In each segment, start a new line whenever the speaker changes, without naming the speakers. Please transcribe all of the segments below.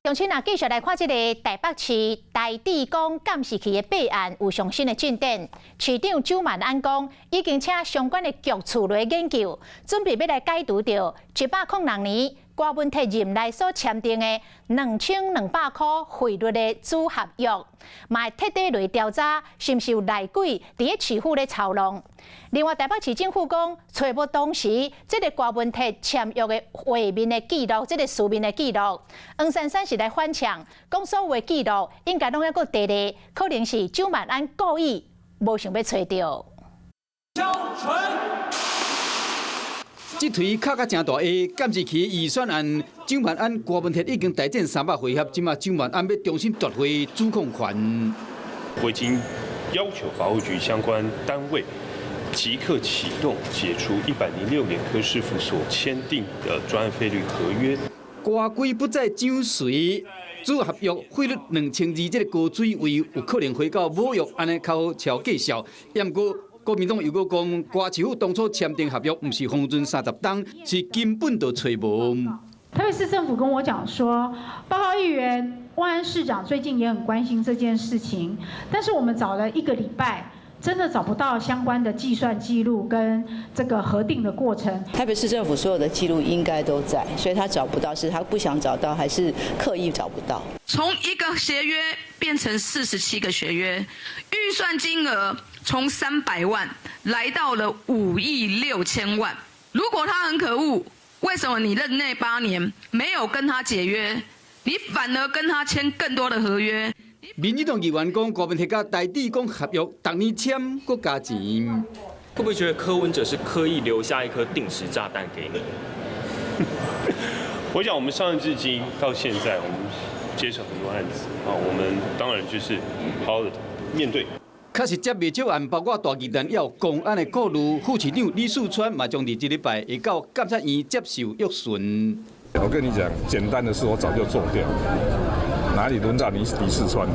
鄉親啊，繼續來看這个台北市台智港監視器的弊案有上新的進展。市長蔣萬安講，已經請相關的局處來研究，準備欲來解除著106年郭文鐵任內所簽訂的2200箍匯率的主合約，嘛會徹底來調查是毋是有內鬼佇咧市府咧操弄。另外，台北市政府講，揣無當時這个郭文鐵簽約的畫面的記錄，這个書面的記錄。黃珊珊是來反嗆，講所有的記錄應該攏猶閣佇咧，可能是蔣萬安故意無想欲揣著。
交
這槌敲甲誠大下，監視器預算案，蔣萬安、郭文鐵已經大戰300回合，這馬蔣萬安欲重新奪回主控權。
我已經要求法務局相關單位即刻啟動解除106年柯師傅所簽訂的專案費率合約。
官規不在蔣隨主合約費率2200，這个高水位有可能回到母約，按呢較好超價數。毋過國民黨又閣講，郭市府當初簽訂合約，毋是封存30冬，是根本就揣無。
台北市政府跟我講說，報告議員，萬安市長最近也很關心這件事情，但是我們找了一個禮拜，真的找不到相關的計算記錄跟這個核定的過程。
台北市政府所有的記錄應該都在，所以他找不到，是他不想找到，還是刻意找不到？
從一個協約變成47個協約，預算金額從300萬來到了5億6千萬。如果他很可惡，為什麼你任內8年沒有跟他解約，你反而跟他簽更多的合約？
民進黨議員講，郭文鐵佮台智港合約，逐年簽閣加錢。
會不會覺得柯文哲是刻意留下一顆定時炸彈給你？
我想，我們上任至今到現在，我們接手很多案子啊，我們當然就是好好的面對。
確實接袂少案，包括大巨蛋也有公安的顧慮。副市長李四川嘛，將佇這禮拜會到監察院接受約詢。
我跟你講，簡單的事我早就做掉，哪裡輪到你李四川？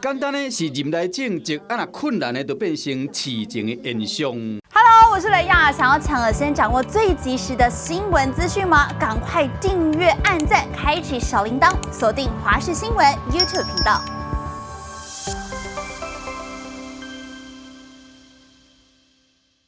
簡單的是任內政績，啊若困難的就變成市政的現象。
Hello，我是雷亞，想要搶先掌握最及時的新聞資訊嗎？趕快訂閱、按讚、開啟小鈴鐺，鎖定華視新聞 YouTube 頻道。